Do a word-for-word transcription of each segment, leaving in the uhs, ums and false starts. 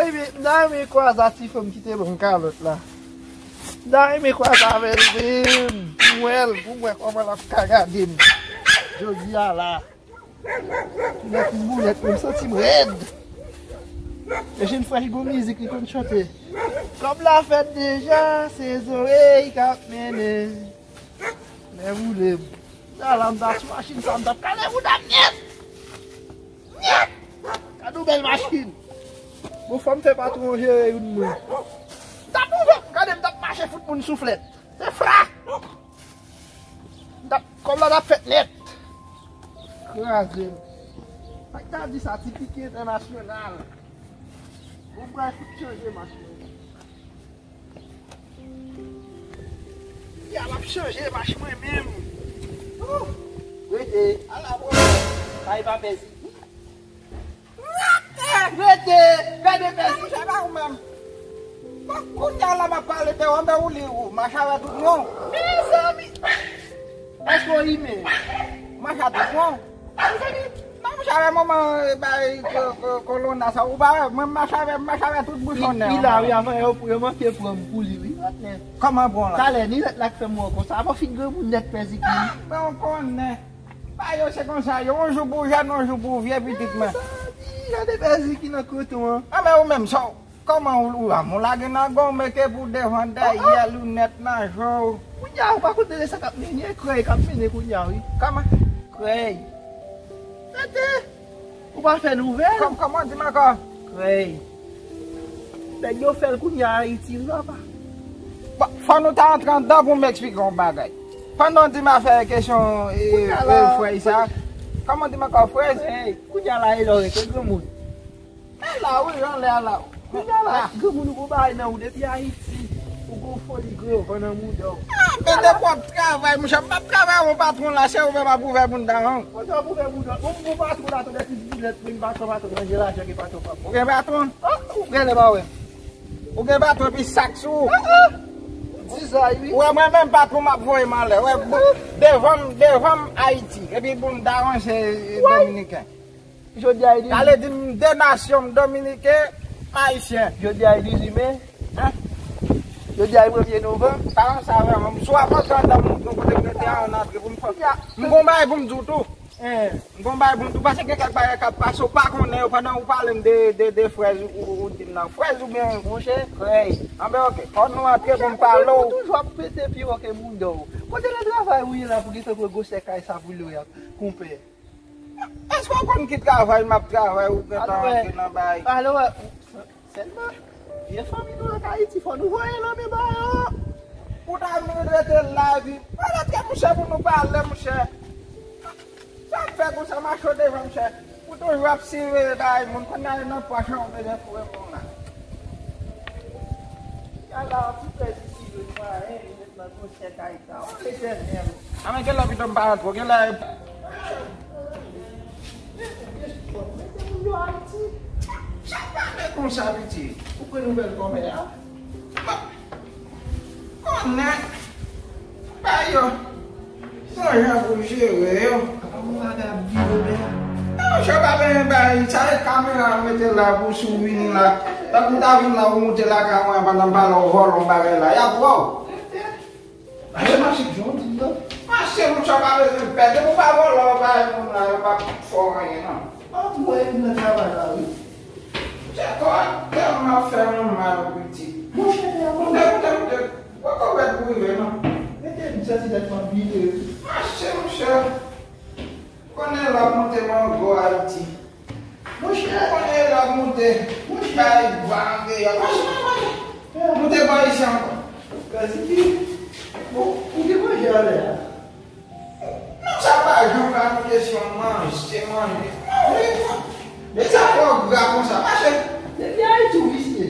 Ebyen, m ta renmen kwaze a ti fanm ki te ban m kalòt la. M ta renmen kwaze avè l menm, pou m wè l, pou m wè kòman l ap ka gade m jodi a la. Boulèt, boulèt, mwen santi m rèd. E jèn frè ki gon mizik li konn chante. Kòb la fèt deja, se zorèy k ap mennen. Lè boule m. Sa la, m ta sou machin sa, m t ap kale bouda m nèt. Nèt! Gade yon bèl machin. Bon, fò m fè patwon jere youn mwen. M t ap ouvè, gade m t ap mache fout moun souflèt. Se fra! M t ap, kòb la t ap fèt nèt. Kraze m. Sa k ta di sa, ti pike entènasyonal. Bon, pral fout chanje machin. Ya l ap chanje mach mwen menm. Ouh! Rete, ala pwoblèm. Sa e pa pèzi. Rete, rete, gade pèzi. Monchè, pa ou menm. Bon, kounye a la m ap pale de ou, men ou li ou, mach avè tout non. Mezanmi. Èske ou imen? Mach a tout non. Mezanmi, non, monchè, avè manman, eh, bay, ko-, ko-, kolona sa, ou pa wè, mwen mache avè, mache avè tout bouchon nèg. Li la, wi, avan yo, yo manke pran m pou li, wi. Kòman bon la? Talè, ni lèt la k fè m wè w konsa. Avan fin granmoun nèt pèzi ki. Ah, men ou konnen. Ba yo, se konsa, yo, yon jou pou jèn, yon jou pou vye, pitit mwen. Sa di, gade pèzi ki nan koton an. Ah, men ou menm, sa w Kòman ou, ou, ou lage nan gon, mete pou devan dèyè, linèt nan je w. Kounye a, ou pa konn de sa k ap mennen, krèy k ap mennen kounye a, wi. Kòman? Krèy. Tete, ou pa fè nouvèl? Kòm, kòman w di m ankò? Krèy. Nèg yo fè l kounye a Ayiti, wi, papa. Bon, fò nou ta antre anndan pou m eksplike yon bagay. Pandan w di m afè kesyon, e, e, frèy sa, kòman w di m ankò, frèy? Frèy. Kounye a la, e lè w rete granmoun. E la wi, anlè a la. Kounye a la, granmoun ou gon bagay nan ou depi Ayiti. Ou gon foli granvan nan mouda w. Ah, men depi w ap travay, monchè, m p ap travay yon patwon la, se ou menm ap ouvè bounda an. Kote w ap ouvè bounda? Ou gon patwon la, tonton ti boulèt, men patwon, patwon, manje lajan ke patwon, patwon. Ou gen patwon? Ah, ou genlè pa wè. Ou gen patwon epi sak sou ou. Ah, ah. Dizay, wi. Ou wè mwen menm patwon m ap voye m anlè. Wè, devan m, devan m Ayiti. Epi bounda an se dominiken. Jodi a e dizuit. Talè di m de nasyon, m dominiken, m ayisyen. Jodi a e dizuit me. Hein? Jodi a e premye novanm. Sa, sa vrèman, m sou ap antre anndan m, nou kote m rete a, ann antre pou m fè. M gon bagay pou m di w tou. Hein. M gon bagay pou m di w, paske gen kèk bagay k ap pase, ou pa konnen yo, pandan ou pale m de, de, de frèz ou, ou, ou di m nan. Frèz oubyen monchè, krèy. Anben, oke, fò nou antre pou m pale w. Ou toujou ap pete pi wo ke moun dò w. Kote nan travay ou ye la pou gentan pran gwosè kay sa pou lwe a, konpè? Èske w konn ki travay m ap travay ou gentan antre nan bay? Alò, sèlman, vye fanmi nou ann Ayiti, fò nou voye lanmen ba yo. Ou ta vin rete la epi, pa rete monchè pou nou pale, monchè. Sa k fè konsa, mache devan, monchè. Ou toujou ap siveye bay moun, konn ale nan pòch an, ou bezwen foure moun la. Ala pou pèdi siveye mwayen. Nan gwo tèt Ayiti la. O Letènèl. A men gen lè pito m pa rantre, gen lè. Sa pale konsa, pitit. Ou pran nouvèl kòmè a? Konnen. Ba yo. Son jan pou jere yo. Apa mwen pa ka vin oubyen? Non, monchè, pa benyen bay. Sa e kamera m mete la pou si w vini la. Tankou w ta vin la, ou moute lakay mwen pandan m pale w vòlò yon bagay la. Y ap wè w. Ayo mache jan w di m nan. Mache, monchè, pa bezwen pè. Depi w pa vòlò, w pa yon moun la, yo pa fè w anyen, non. An, mwen nan travay la, wi. Chè, kò a tèlman fè mwen mal, pitit. Monchè, te a. Moute, moute, moute. Poko fèt pou rive, non. Mete m santi tèt mwen vide. Mache, monchè. Konnen l ap moute mango Ayiti. Monchè. Konnen l ap moute. Monchè. Bay bwa an deyò. Mache, mache, mache. Moute bò isi ankò. Gaziki. Bon, ou te manje alè a? Non, sa pa janm pa yon kesyon manje, manje. Manje. Men sa fè w gra konsa. Mache. Depi Ayiti ou visye.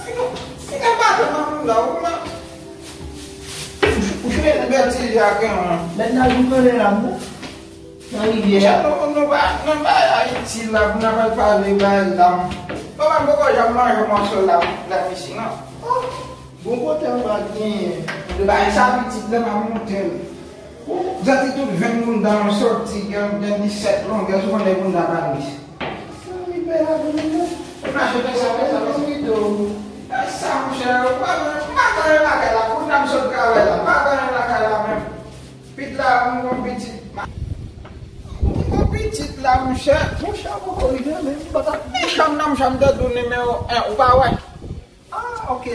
Si nou, si gen bato nan moun la, ou nan. Ou jwe yon bèl ti jè ak yon. Mèt nan jou konnen la, non? Nan rivyè a. Monchè, nou, nou pa, nou pa Ayiti la, pou n ap al pale bay lam. Papa m poko janm manje mòso lam, lam isi, non. Oh, bon kote anba genyen. Bay sa pitit la, m ap montre l. Ou santi tout venn bounda an soti, gen, gen disèt longè, sou konnen bounda pa lis. Sa rive la, bounda. Mache, fè sa, fè sa, fè sa. E sa, monchè, ou pa, m pa gen anyen lakay la, kounye a m sot travay la, m pa gen anyen lakay la menm. Pit la, m gon pitit. M gon pitit la, monchè. Monchè, m poko rive, men m pa ta. Nan chanm nan, m chanm tande nimewo en, ou pa wè? Ah, ok.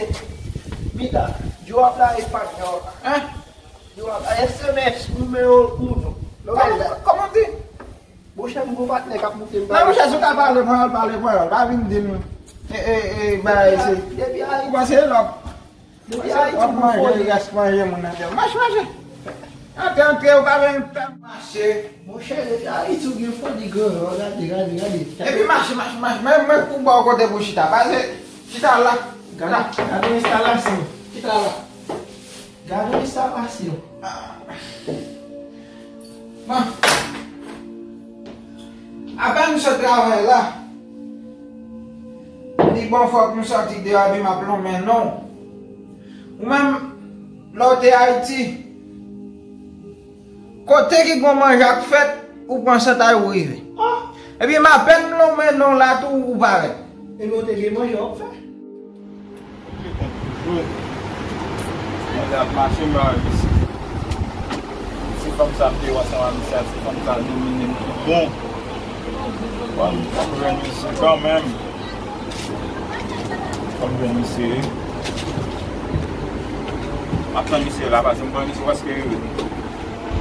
Mira, yo habla español. Hein? Yo habla, ese es número uno. Lo Kòman, verdad. Kòman di? Monchè, m gon patnè k ap moute m. Non, monchè, si w ka pale panyòl, pale panyòl. Pa vin di m, e, e, e, bagay se. Depi Ayiti. Ou panse lòk? Depi Ayiti, w ap manje, rès manje moun nan tè. Mache, mache. Antre, antre, ou pa vin fè mache. Monchè, depi Ayiti, ou gen foli gran, gade, gade, gade. Epi mache, mache, mache. Men, men pou ba w kote pou chita. Pase, chita la. Gade, gade enstalasyon. Chita la. Gade enstalasyon. Bon. Apèn m sot travay la, li bon fòk m sòti deyò epi m ap lonmen non. Ou menm, lè w te Ayiti, kote ki gon manje ap fèt, ou pran santay ou rive. Epi m apèn m lonmen non la tou ou parèt. Epi w te gen manje w ap fè? Li konn toujou. Mwen ap mache, mwen al misye. Ti fanm sa m te wè ansanm ak misye a, ti fanm sa domine m tou bon. Bon, m jwenn misye kanmenm. Fò m jwenn misye wi. M ap tann misye la, pase m konnen misye prèske rive.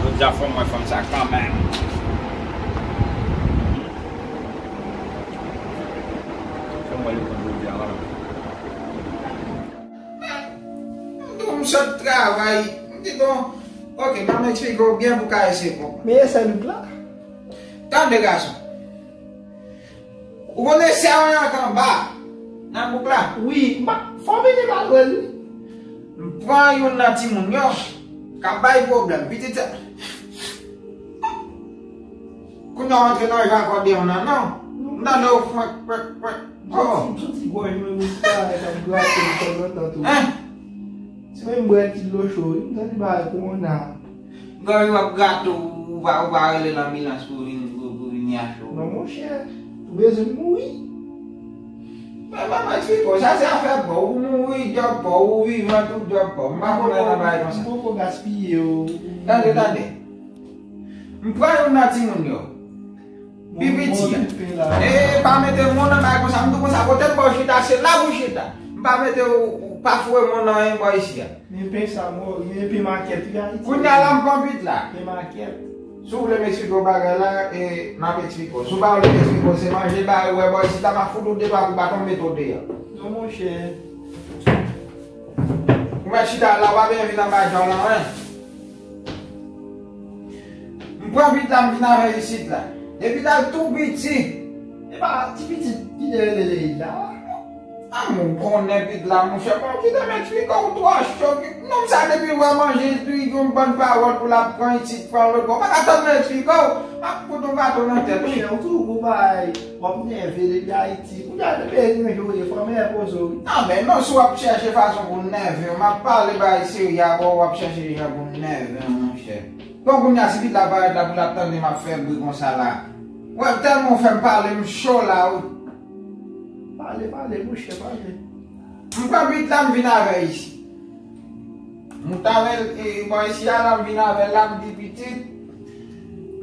Jodi a fò m wè fanm sa kanmenm. Fò m wè li konn jodi a la. M di w m sot travay. M di w, ok, ban m eksplike w byen pou w ka eseye konprann. Men e sèl ou k la? Tande gason. Ou konnen sèwen an k anba nan bouk la? Wi, m pa, fò w mete m al wè l wi. M pran youn nan timoun yo k ap bay pwoblèm. Pitit sa. Kounye a w antre nan jan akòdeyon nan, non? M tande w fwenk, fwenk, fwenk. M santi, m santi gòj mwen, mwen ti bagay k ap grate m tanzantan tou. Hein? Se menm bwè ti dlo cho wi, m santi bagay kowona. Gòj w ap grate w, ou pa, ou pa rele lanbilans pou vin, pou, pou vin yache w. Non, monchè, ou bezwen mouri. Men, ban m eksplike w, sa se afè pa w. Ou mouri, djòb pa w, ou vivan tou, djòb pa w. M pa konn nan bagay konsa. M poko gaspiye w. Tande, tande. M pran youn nan timoun yo. Pi piti a. E, pa mete men w nan bagay konsa. M di w konsa, kote m ba w chita, se la pou w chita. M pa mete w, ou pa foure men w nan anyen bò isi a. Men pen sa, mwen, men pen makèt wi Ayiti. Kounye a la, m pran pit la. Pen makèt. Si w vle m eksplike w bagay la, e, m ap eksplike w. Si w pa vle m eksplike w, se manje ba ou wè bò isi la, m ap fout ou de twa kou baton, m mete w deyò. Non, monchè. Ou mèt chita la, ou pa bezwen vin anba djòl anyen. M pran pit la, m vin avè l isit la. Epi l al tou piti. E pa ti pitit ki te rele Leila? A, mwen konnen pit la, monchè. Bon, kite m eksplike w, ou twò cho. Nonm sa depi l wè manje, li yon bann pawòl pou l ap pran isit, pran lòt bò. Ou pa ka tann mwen eksplike w. M ap kout yon baton nan tèt ou. Monchè, ou toujou gon bagay. W ap nève depi Ayiti. Kounye a depi etranje w ye, fò m enpoze w wi. Non, men non, si w ap chèche fason pou nève m, m ap pale bagay serye avè w, w ap chèche jan pou nève m, monchè. Bon, kounye a, si pit la parèt la, pou l ap tande m ap fè bri konsa la. Wè, tèlman w fè m pale, m cho la, wi. Pale, pale, monchè, pale. M pran pit la, m vin avè l isi. M t avè l, e, bò isi a la, m vin avè l la, m di pitit.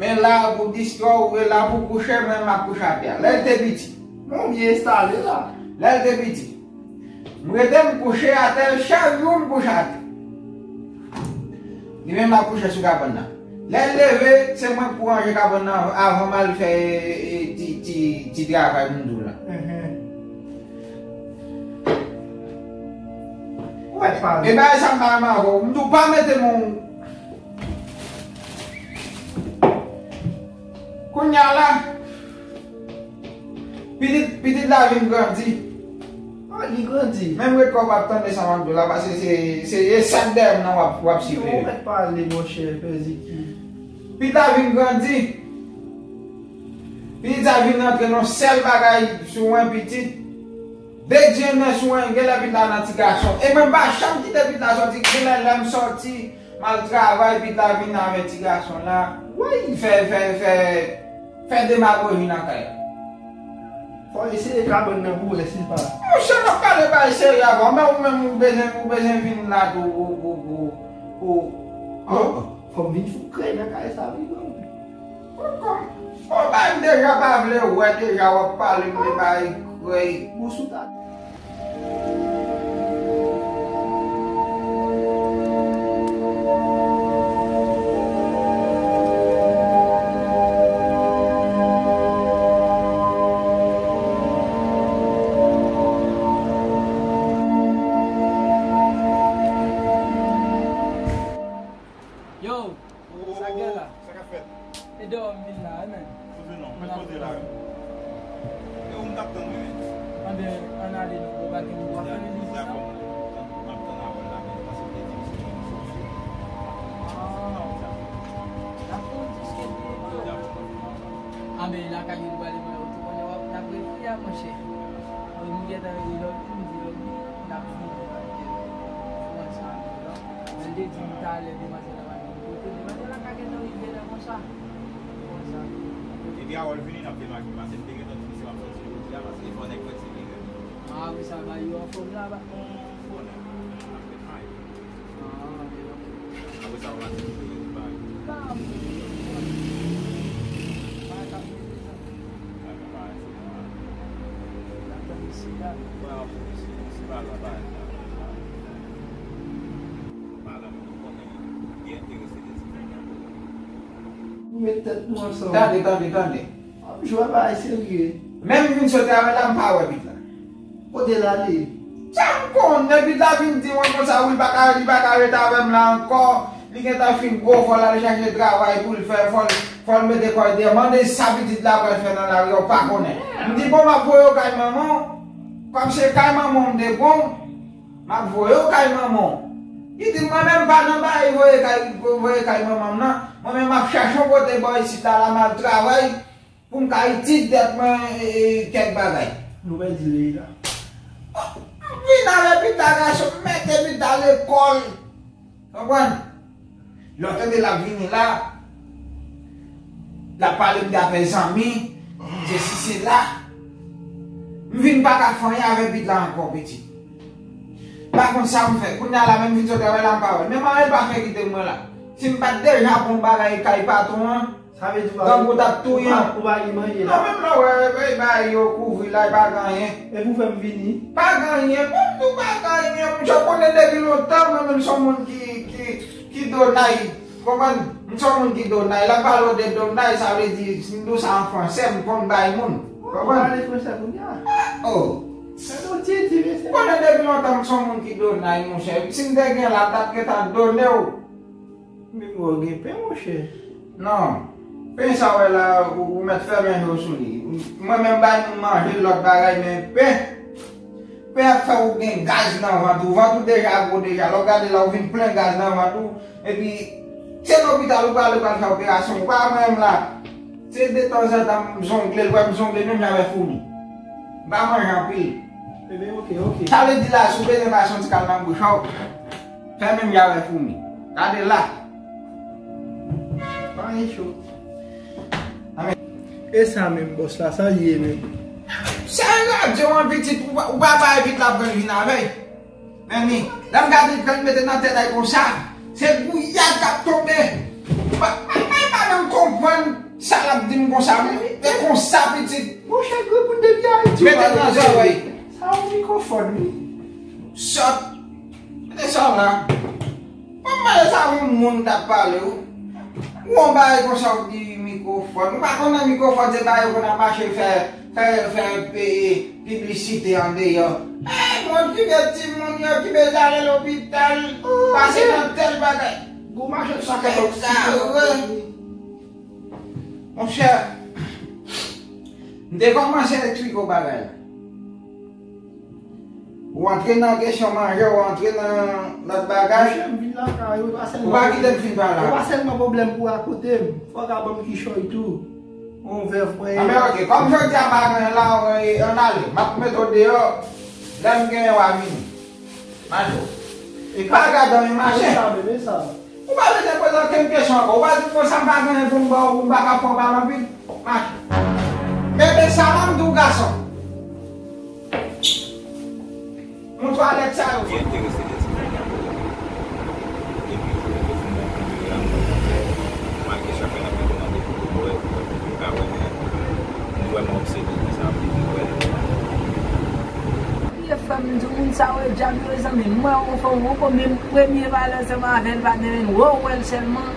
Men la pou distwa ou, e la pou kouche, mwen m ap kouche atè a. Lè l te piti. Bon, byen enstale la. Lè l te piti. M rete m kouche atè, chak jou m kouche atè. Li menm l ap kouche sou kabann nan. Lè l leve, se mwen k pou ranje kabann nan avan m al fè, e, e, ti, ti, ti travay m di w la. Ou mèt pale. E bagay sa m pa renmen avè w. M di w pa mete men w. Kounye a la, pitit, pitit la vin grandi. Ah, li grandi. Menm ret kò w p ap tande sa m ap di w la, paske se, se, e sa k dèyè m nan w ap, w ap siveye. Ou mèt pale, monchè, pè Ziki. Pitit la vin grandi. Pitit sa vin rantre nan sèl bagay sou mwen, pitit. Dedyennen sou mwen, genlè pitit la nan ti gason. E mwen m pa janm kite pitit la sòti, genlè lè m sòti, m al travay, pitit la vin avè ti gason la. Woy, fè, fè, fè, fè demagoji nan kay la. Fò eseye kabann nan pou wè si l pa. Monchè, n ap pale bagay serye avè w, men ou menm ou bezwen, ou bezwen vin la tou, ou, ou, ou, ou, oh, fò m vin fout krèy nan kay sa wi, non. Kòm, kòm, bon, bay m deja pa vle wè, deja w ap pale m de bay krèy. Bon, sou ta. Yo, sa k gen la? Sa k ap fèt? E deyò m vin la wi, men. Kote non, men kote la wi. E ou m t ap tann wi, men. Anben, ann ale non, bon, pa gen moun w ap fè men vizit la. M ap tann avè l la, men, paske m te di m se yon sòsye. Ah. N ap fè yon diskite tou. Anben, lakay yo li prale mwen, ou tou konnen w ap, n ap refouye a, monchè. Bon, m gentan rele lòt, m di lòt, wi, n ap vini, n ap vini. Kòman sa, non? Mwen te di m talè, demwazèl la pa gen kote, demwazèl la ka gentan rive lè konsa. Konsa. Epi a wè l vini, n ap demarke, paske m te gentan di misye m ap sòti jodi a, paske fò nèg wè ti nèg. Ah, wi, sa va, yo anfòm la, ba. Bon, nèg, n ap fè may. Ah, ok, ok. Apre sa, w ap di m pou yo di bay. Ba, m pa ka mete sa. Nou met tèt nou ansanm. Tande, tande, tande. Ap jwe bagay serye. Menm vin sot avè l la, m pa wè pit la. Kote l ale? Sa m konnen, pit la vin di mwen konsa, wi, li pa ka, li pa ka ret avè m la ankò. Li gentan fin gwo, fò l al chache travay pou l fè, fò l, fò l mete kò l deyò. Mande sa pitit la pral fè nan lari a, w pa konnen. M di, bon, m ap voye w kay manman w. Kòm se kay manman w m te pran w, m ap voye w kay manman w. Li di, mwen menm, m pa nan bagay voye kay, voye kay manman m nan. Mwen menm, m ap chache yon kote bò isit la, la m al travay. Pou m ka itil tèt mwen, e, e, kèk bagay. Nou pèdi Leila. M vin avè pita gason, m mete pita lekòl. Konprann? Lè w tande l ap vini la, l ap pale m de afè zanmi, sesi sela. M vin pa ka fè anyen avè pita ankò, pitit. M pa konn sa m fè. Kounye a la, menm vin sot travay la, m pa wè l. Men manman l pa fè kite m mwen la. Si m pa t deja pran yon bagay kay patwon an, Sa vle di ou pa, grangou t ap touye w. Ou pa, ou pa gen manje la. Non, menm lè w wè, e, bagay yo kouvri la, e pa gen anyen. Epi ou fè m vini. Pa gen anyen, bon, ou pa gen anyen, monchè, w konnen depi lontan, mwen menm, m se yon moun ki, ki, ki donay, konprann? M se yon moun ki donay. Lè m pale w de donay, sa vle di, si m di w sa an fransè, m konn bay moun. Konprann? Ou pale fransè kounye a? Oh! Gade yon titi, mesye. M konnen depi lontan, m se yon moun ki donay, monchè. Si m te gen la, m t ap gentan done w. Menm wè w gen pen, monchè. Non. Pen sa w wè la, ou, ou mèt fèmen je w sou li. Mwen menm bay moun manje, lòt bagay, men pen. Pen ap fè ou gen gaz nan vant ou. Vant ou deja gwo deja. Lè w gade la, ou vin plen gaz nan vant ou. Epi, se lopital ou prale, ou pral fè operasyon. Ou pa wè mwen menm la. Se detanzantan m zongle l, wè m zongle l menm jan avè foumi. M pa manje anpil. Ebyen, oke, oke. Sa vle di la, si w bezwen pase yon ti kal nan bouch ou, fè menm jan avè foumi. Gade la. Pa gen cho. Amèn. E sa menm, bòs la, sa l ye menm? Se radyo an pitit, ou pa, ou pa bay pitit la pran vin avè l. Men ni, lè m gade l pran mete nan tèt ay konsa, se gouyad k ap tonbe. Pa, pa, pa, pa menm konprann sa l ap di m konsa, men e konsa pitit. Monchè, granmoun depi Ayiti. Mete nan zòrèy. Sa yon mikwofòn, wi. Sòt. Mete sa w la. Mwen mande sa yon moun t ap pale, wi. Ou yon bagay konsa w di mikwofòn. Ou pa konnen mikwofòn se bagay yo konn ap mache fè, fè, fè, e, piblisite andeyò. E, moun ki vle timoun yo ki bezwen ale lopital, pase nan tèl bagay. Gwo machann pakèt oksijen. Monchè, m te kòmanse eksplike w bagay la. Ou antre nan kesyon manje, ou antre nan lòt bagay. Monchè, m vin lakay ou, e pa sèlman, ou pa kite m fin pale. E pa sèlman pwoblèm pou akote m. Fò w ka ban m kichòy tou. Yon vèv mwen ye. Anben, oke. Kòm jodi a m pa gen la, e, ann ale. M ap mete w deyò. Lè m genyen, w a vini. Mache. E pa gade anyen, mache. E sa, bebe, sa. Ou pa bezwen poze okenn kesyon ankò. Ou pa di m konsa m pa gen anyen pou m ba w, pou m pa ka fè w pale anpil. Mache. Bebe, sa la m di w, gason. Yon twalèt sa yo. Ki enterese nan ti nèg la pou yo. Epi pou yo fin nan kouri la, malgre chak fwa n ap mete nan depo pou bwè, pou yo ka wè, men nou wè m obsede de sa, pou nou wè. Ye frè m, di moun sa yo e djab yo, zanmi m. Mwen, yon fwa, yon fwa, menm premye pale ansanm avè l, pa t menm wè w wè l sèlman.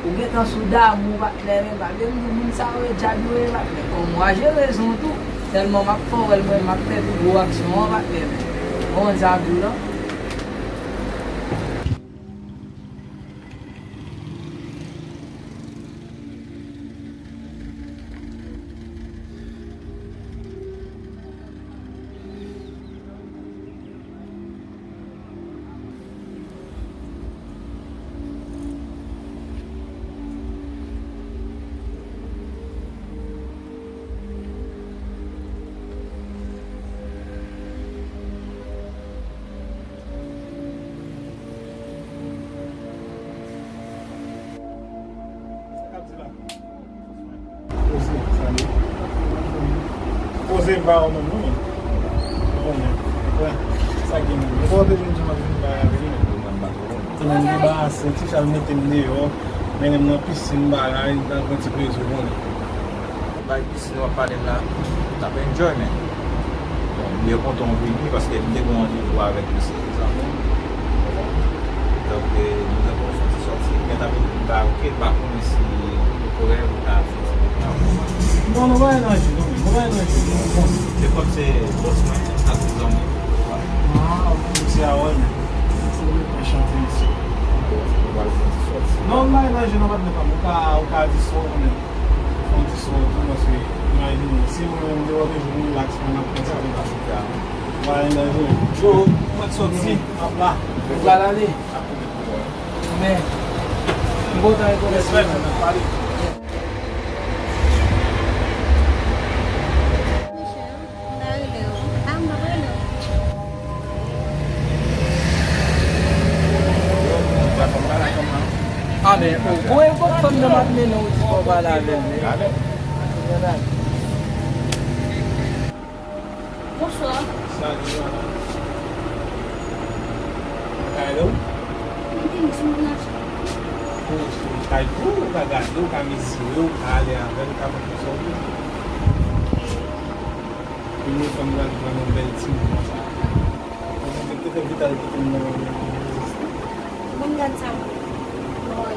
Ou gentan sou damou, patnè, men pa vle m di moun sa yo e djab yo ye, patnè. Kòm w a jere rezon tou, sèlman m ap fè w wè l, mwen, m ap fè pi gwo aksyon an, patnè, men. Bon, sa ap di w lan. Poze, sa li. Poze m pa wè w menm non, men. Ou konnen. Wè, sa gen menm. Mwen pa te jwenn jan m ap vin bay avè li menm. Mwen debarase, ti chal mete m deyò, mennen m nan pisin bagay, nan pran ti plezi, ou konnen. Bay pisin w ap pale m la, m t ap enjoy, men. Bon, m byen kontan w vini paske m te gen randevou avèk yon seri zanmi m. Donk, eh, nou te konn fè yon ti sòti. Mwen t ap di m ba, ok, m pa konnen si ou prè pou ta fè ti bagay. Non, nou pa nan je, non, men nou pa nan je, non, bon. Se kòm se bòs mwen, ak zanmi m. Ah, ok, se a wè, men. Se mwen chante isi. Nou pral fè yon ti sòti. Non, nou pa nan je, non, patnè pa m. Ou ka, ou ka di sa w konnen. Fè yon ti sòti tou, paske imajine, si mwen menm m te wè toujou m rilaks, mwen ap pran ti pè la. Mwen pa nan je. Yo, mwen sòti, m ap la. Ou pral ale? Men, m kontan rekonèt ou. Respè, men, pale. Michel, m ta rele w. A, m ap rele w. A, men, ou, ou e kot fanm nan m ap mennen w di fò w pale avè l, men. Bonswa. Salut, madame. Mwen ka ede w? Mwen te di mwen achte. Pou, pou kay pou, ou ka gade, ou ka mezire, ou ka ale avè l, ou ka fè tout sa w vle. Pou yon fanm la, li pran yon bèl timoun konsa. Mwen te fè vital kite m nan rezistans. Bon, gad sa. Bon,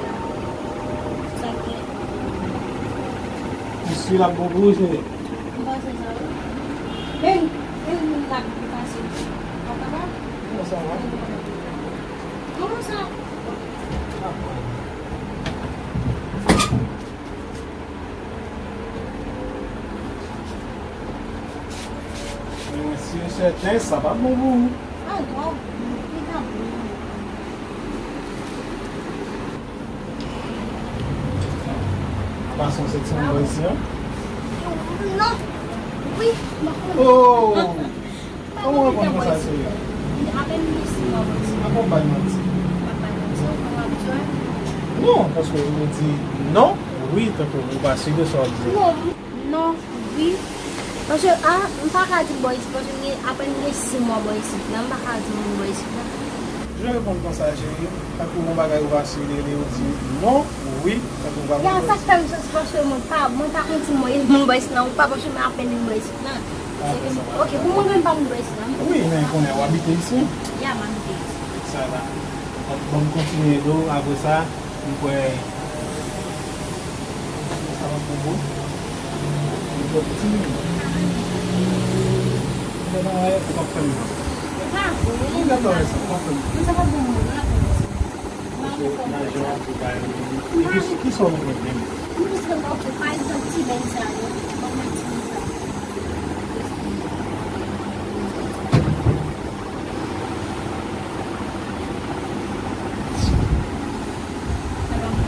sa gen. Jis la bon pou ou, cheri. M panse sa, wi. Men, men moun la pi fasil. Ou kapab? Kòman sa va? Kòman sa? Ah, bon. Men mwen si e sèten, sa pa bon pou ou. Ah, non, li ka bon. Pase yon sèt san dola isi, an? Non. Wi, m ap pran. Oh! Kòman w konn konsa, cheri? Apèn m gen sis mwa, bòs. Apa w bay manti? M ap bay manti, ou konn w ap jwe? Non, paske ou di non, wi, tankou ou pa si de sa w ap di. Non, non, wi. Paske, a, m pa ka di bò isit, paske m gen, apèn m gen sis mwa bò isit la, m pa ka di moun bò isit la. Jan w reponn konsa, cheri, tankou yon bagay ou pa si de li, ou di non, wi, tankou ou pa konn bò isit. Ya, sa k fè m sòti, paske mwen pa, mwen pa konn si mwen moun bò isit la ou pa, paske mwen apèn vin bò isit la. Ah, se ke, sa va. Ok, pou moun menm pa moun bò isit la. Wi, men konnen w abite isi. Ya, m abite isi. Sa va. Bon, bon, m kontinye do, apre sa, m kwè sa va pou bon. M twò piti menm. Mwen pa wè, w ap fè m mal. Ah, wi. Mwen pa wè sa, w ap fè m mal. Mwen sa pa bon moun, non, la. Paske lajan ap bay. Epi, kisa w bezwen menm? M jis konn, ok, pa egzanp, ti bèy sa yo, ban m ti bèy sa. Sa pa bon.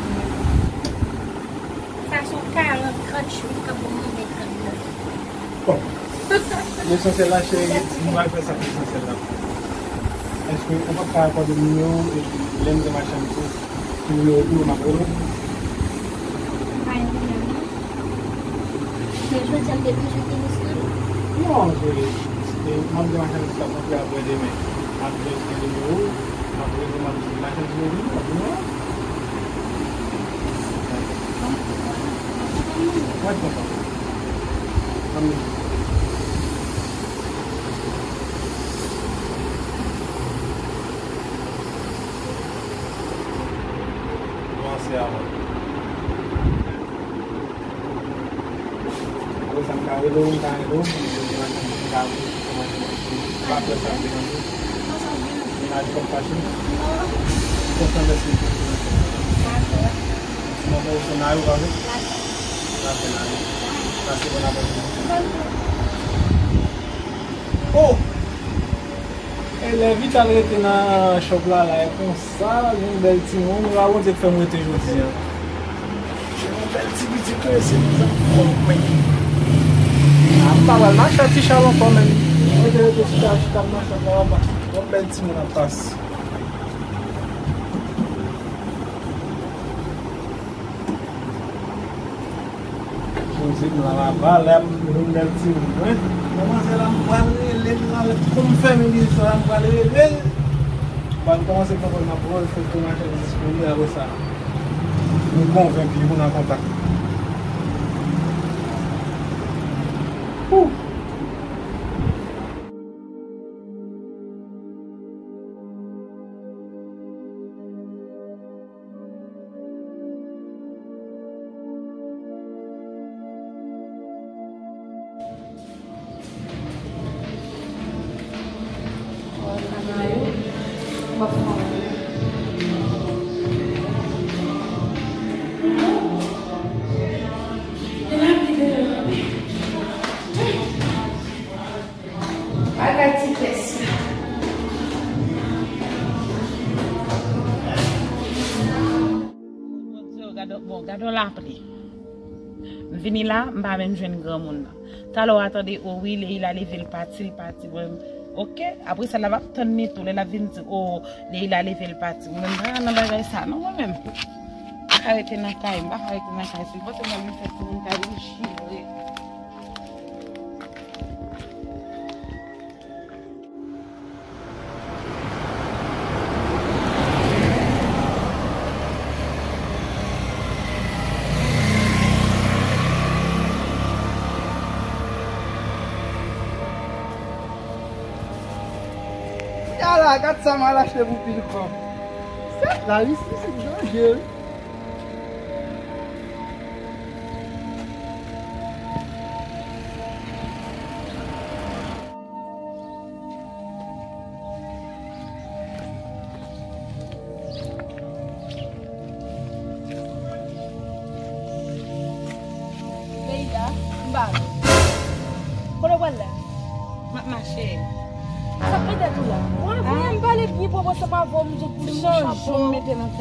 Sa se yon karant, trant jou, li ka bon manje trant dola. Bon. Lesansyèl la, cheri, nou pral fè sa k lesansyèl la. Èske ou p ap ka akòde m nimewo w, epi lè m gen machann isit, nimewo w pou m ap rele w? Pa gen pwoblèm, non. Men jodi a m te bezwen tenis lan. Non, cheri, e, m ap gen machann isit la pou m fè apre demen. Apre, gen nimewo, apre, m ap di, m a chèche nimewo, m ap di non. Wè, kontan. Ann. Kòmanse avan. Apre sa, m ka rele w, m ka rele w, m ka rele w, m ka rele w, m pa fè sa m te mande. Mennaj w ap fache? Kontan, mèsi pou ou. Dakò. Mwen, mwen, ou se Nayou, pa vre? Dakò. Dakò, Nayou. Pase bon aprèmidi. Bonn. Oh! E lè Vital rete nan chòp la, la, e konsa, yon bèl timoun, e pa Bondye k fè m rete jodi a. Se yon bèl ti pitit, wi, se pou sa m konprann. A, m pa pral mache ak ti Chal ankò, menm. Mwen te rete chita, chita, m nan chòp la, papa. Yon bèl timoun ap pase. Poze m la, m ap pale, m vin bèl timoun, wi. Kòmanse la, m pral rele l la, pou m fèmen biznis la, m pral rele l. Ban m kòmanse konprann m ap vòl foto machandiz pou li, apre sa, m konvenk li pou n an kontak. Woo! Bagay ti pès la. Bon, gade, bon, gade yon lapli. M vini la, m pa menm jwenn granmoun nan. Talè w a tande, o wi, Leila leve l pati, l pati. Mwen, oke, apre sa, la m ap tann li tou, lè l ap vin di, o, Leila leve l pati. Mwen menm, m pa nan bagay sa, non, mwen menm. M pa ka rete nan kay, m pa ka rete nan kay. Si l panse mwen vin fè timoun kay, vin chire. Ala, gad sa m al achte pou pil kòb. Sèt, Larisi, se danje, wi. Leila, m ba nou. Kote w pral la? M ap mache. Sa k nan tèt ou la? Ou anvi m pale byen pwòp ansanm avè w, m di w pou li yon chapo.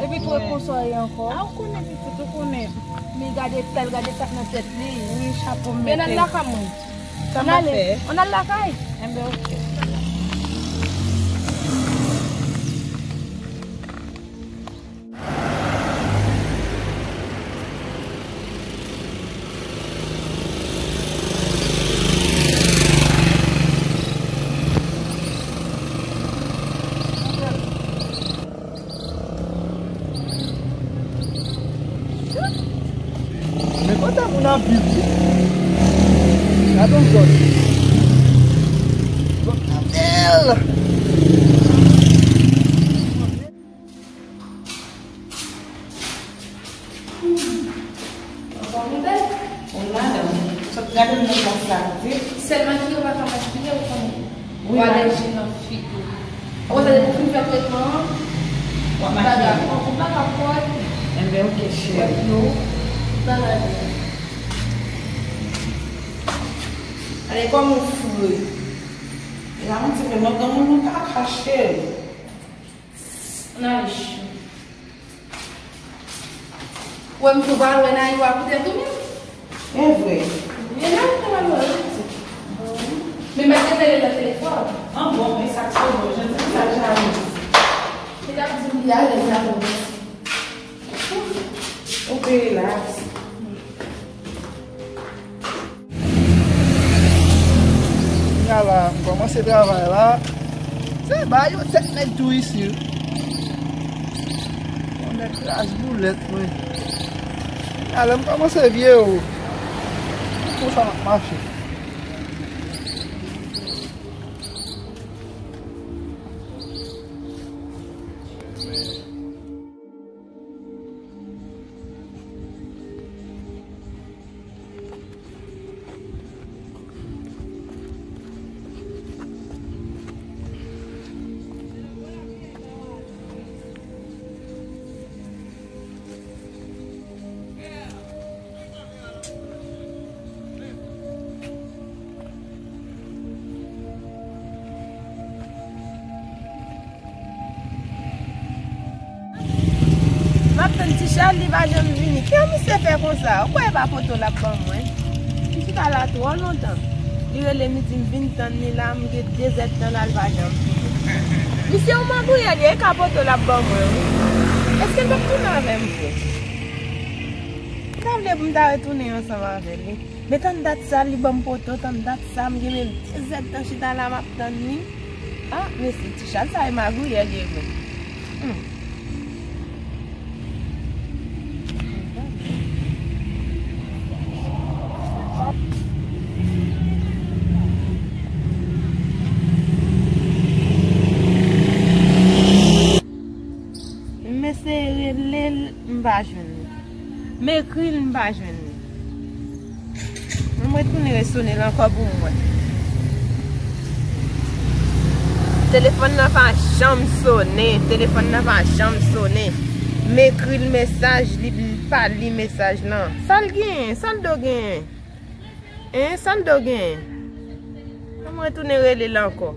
Epi tou e konsa w ye ankò. A, ou konnen pitit, ou konnen. Men gade style, gade sa k nan tèt li. Wi, chapo m mete. Men n al lakay mwen. Sa m ap fè? Ann ale. Ann al lakay. Enben, oke. Men kote moun ap viv, wi. Gade yon zòn. Zòn nan bèl. Ankò yon bèl. Yon madanm. Sot gade m nan plas la, wi. Sèl makiye ou pa ka makiye, ou konnen. Wi, w alèji nan figi w. Apre sa, depi w fin fè tretman an, w ap makiye. Ou pa ka pòt. Enben, oke, cheri. Wè, yo. Bagay. Ale, kòman w fou, wi. E la, mwen di, men mwen, granmoun, nou pa kache l. Ann ale cho. Ou wè misye pral wè Nayou a poutèt ou menm? E vre. Men Nayou te pral wè l tou. Men m pa t rele l nan telefòn. An bon, men sa k sove w, jan ti sa jalouzi. Li t ap di m li alèz avè w. Ou peye la. Kounye a la, m kòmanse travay la. Eh, ba yo tèt nèg tou isi, wi. Yon nèg kraz boulèt, mwen. Alè, m kòmanse vye, o. Konsa m ap mache. M ap tann Ti Chal, li pa janm vini. Kijan misye fè konsa? Ou kwè e pa poto l ap ban mwen? Li chita la twò lontan. Li rele m, li di m vin tann li la, m gen de zèdtan la, li pa janm vini. Misye yon mangouyè li ye, e ka poto l ap ban mwen, wi. Èske l p ap tounen avè m vre? M ta vle pou m ta retounen ansanm avè li. Men tann dat sa, li ban m poto, tann dat sa, m gen menm de zèdtan chita la, m ap tann li. Ah, mesye, Ti Chal sa e magouyè li ye vre. Hmm. M eseye rele l, m pa jwenn li. M ekri l, m pa jwenn li. Ann mwen tounen resone l ankò pou m wè. Telefòn nan pa janm sonnen, telefòn nan pa janm sonnen. M ekri l mesaj, li pa li mesaj lan. Sa l genyen? Sa l do genyen? Hein, sa l do genyen? Ann mwen tounen rele l ankò.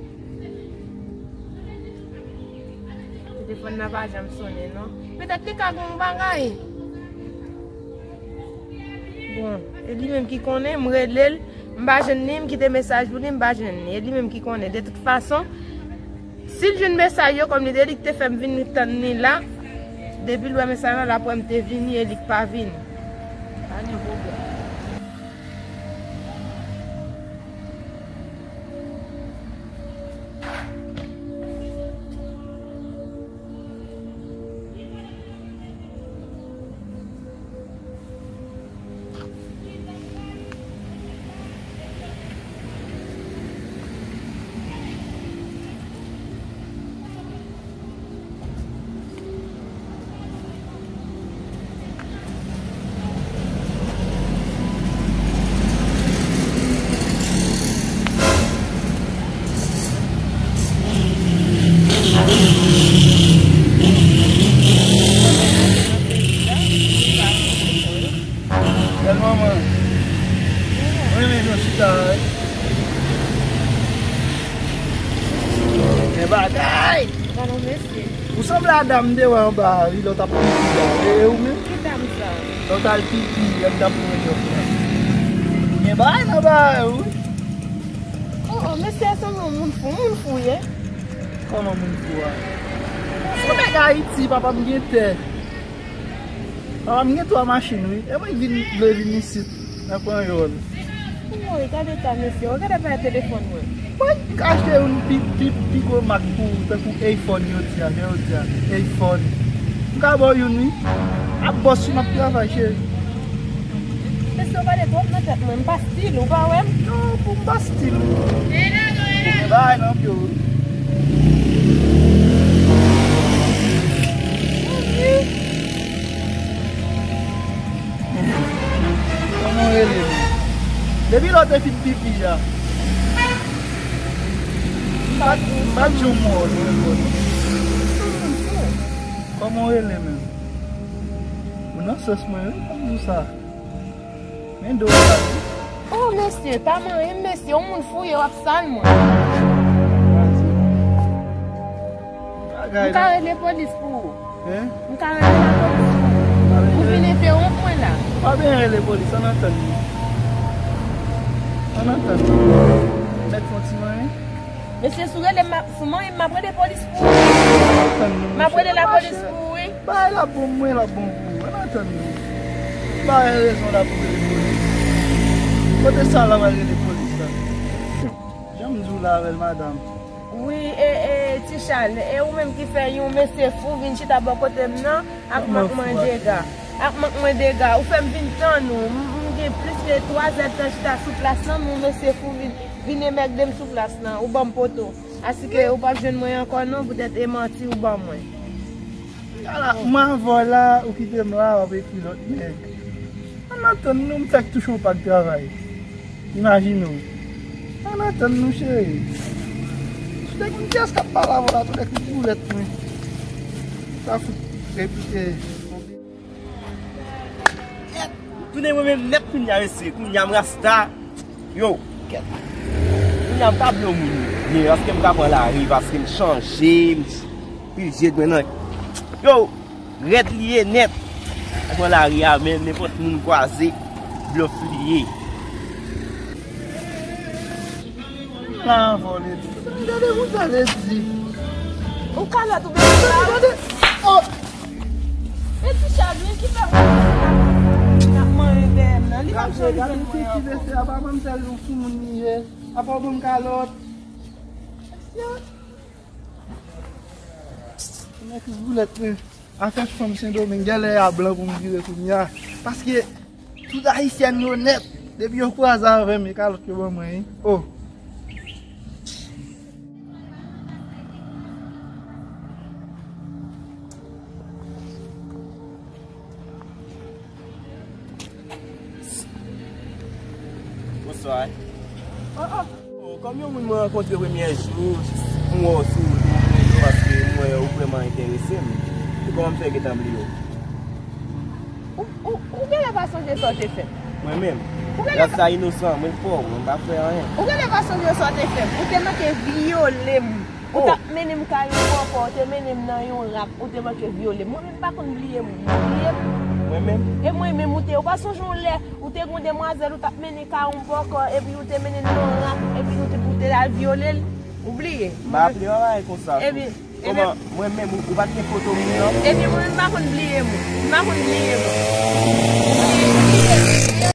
Telefòn nan pa janm sonnen, non. Petèt li ka gen yon bagay. Bon, e li menm ki konnen, m rele l, m pa jwenn li, m kite mesaj pou li, m pa jwenn li. E li menm ki konnen. De tout fason, si l jwenn mesaj yo, kòm li te di, li te fè m vin tann li la, depi l wè mesaj la, l ap wè m te vini e li k pa vini. Pa gen pwoblèm. Bèl manman. Mwen renmen jan w chita a, wi. Gen bagay. Ou sanble a dam m te wè anba a, wi, lè w t ap pipi a. E, e ou menm? Ki dam sa? Lè w t al pipi, lè m t ap pran jòf la. Gen bagay nan bagay, wi. Oh, oh, mesye a sanble yon moun fou, moun fou, ye. Kòman moun fou a? Se yon nèg Ayiti, papa m gen tè. Papa m gen twa machin, wi. E mwen k vin, vle vin isit nan Panyòl. Woy, gade eta mesye, w gade pa telefòn mwen. Mwen ka achte youn pi, pi, pi gwo mak pou ou, tankou iPhone yo di a, jan yo di a, iPhone. M ka ba w youn, wi. Ap bòs wi, m ap travay, cheri. Mesye, w pale twòp nan tèt mwen, m pa stil ou, pa wè m? Non, pou m pa stil ou. Gen bagay nan pye w, wi. Kòman w rele menm? Depi lè w te fin pipi a. M pa, m pa t janm wè w nan lekòl. Kòman w rele menm? Ou nan sòs mwen, wi, pou m di w sa. Men do w la, wi. Oh, mesye, pa manyen m, mesye, yon moun fouye, w ap sal mwen. Bagay la. M ka rele polis pou ou. Hein? M ka rele lapolis pou ou. Ou vin entewonp mwen la. Pa bezwen rele polis, ann antann nou. Ann antann nou. Mèt fè yon ti manyen. Mesye, si w rele m, si w manyen m, m ap rele polis pou ou. Ann antann nou, mesye. M ap rele lapolis pou ou, wi. Bagay la bon, mwen la bon pou ou. Ann antann nou. Bagay rezon la pou rele polis. Kote sa la va rele polis la? Jan m di w la avè l, madanm. Ou Wi, e, e, Ti Chal, e ou menm ki fè yon mesye fou vin chita bò kote m nan, ak mank mwen dega. Ak mank mwen dega. Ou fè m vin tann ou. M, m gen plis ke twa zè tan chita sou plas lan, men yon mesye fou vin, vin emègde m sou plas lan. Ou ban m poto. Asike ou p ap jwenn mwen ankò non, poutèt e manti ou ban mwen. Ala, m avè w la, ou kite m la, w ap ekri lòt nèg. Ann atann nou, m fèk touche w pa k travay. Imajine w. Ann atann nou, cheri. Tout nèg m dyès k ap pale avè w la, tout nèg m boulèt mwen. Sa fout repite. Tounen mwen menm nèt kounye a, mesye. Kounye a m rasta. Yo, kèt. Kounye a m ka blo moun byen, paske m ka pran lari, paske m chanje, m pil jed mwen nan. Yo, rèd li ye nèt. Mwen pran lari a, men nenpòt moun kwaze, blof li ye. La vòlè. Gade moun sa vle di. Ou kalòt ou bebe la. Gade. Oh. E Ti Chal, men ki fè moun ap manje dèyè m nan. Li pa janm jwenn mwen ankò. Mesye a pa manm sèl yon soumoun li ye. Apa w ban m kalòt. Mesye. Mèt boulèt men. Afè fanm Sendomeng, genlè a blan pou m vire kounye a. Paske tout ayisyèn yo nèt. Depi yo kwaze avè m, e kalòt yo ban mwen, wi. Oh. Bonswa. Oh, oh. Oh, kòm yon moun mwen rankontre premye jou, jis m wè w sou wout mwen, paske m wè ou vrèman enterese m. E kòman m fè gentan bliye w? Ou, ou, ou genlè pa sonje sa w te fè m. Mwen menm? Ou genlè pa... Rasta inosan, mwen fò, mwen pa fè anyen. Ou genlè pa sonje sa w te fè m. Ou te manke vyole m. Ou t ap mennen m kay yon bòkò, ou te mennen m nan yon rak, ou te manke vyole m. Mwen menm m pa konn bliye moun. Ou bliye m? Mwen menm? E mwen menm ou te, ou pa sonje yon lè, ou te gon demwazèl, ou t ap mennen kay yon bòkò, epi ou te mennen l nan yon rak, epi nou te, ou te al vyole l? Ou bliye? M pa aple yon bagay konsa. Ebyen, ebyen. Kòman, mwen menm, ou, ou pa t gen foto moun nan? Ebyen, mwen menm m pa konn bliye moun. M pa konn bliye moun.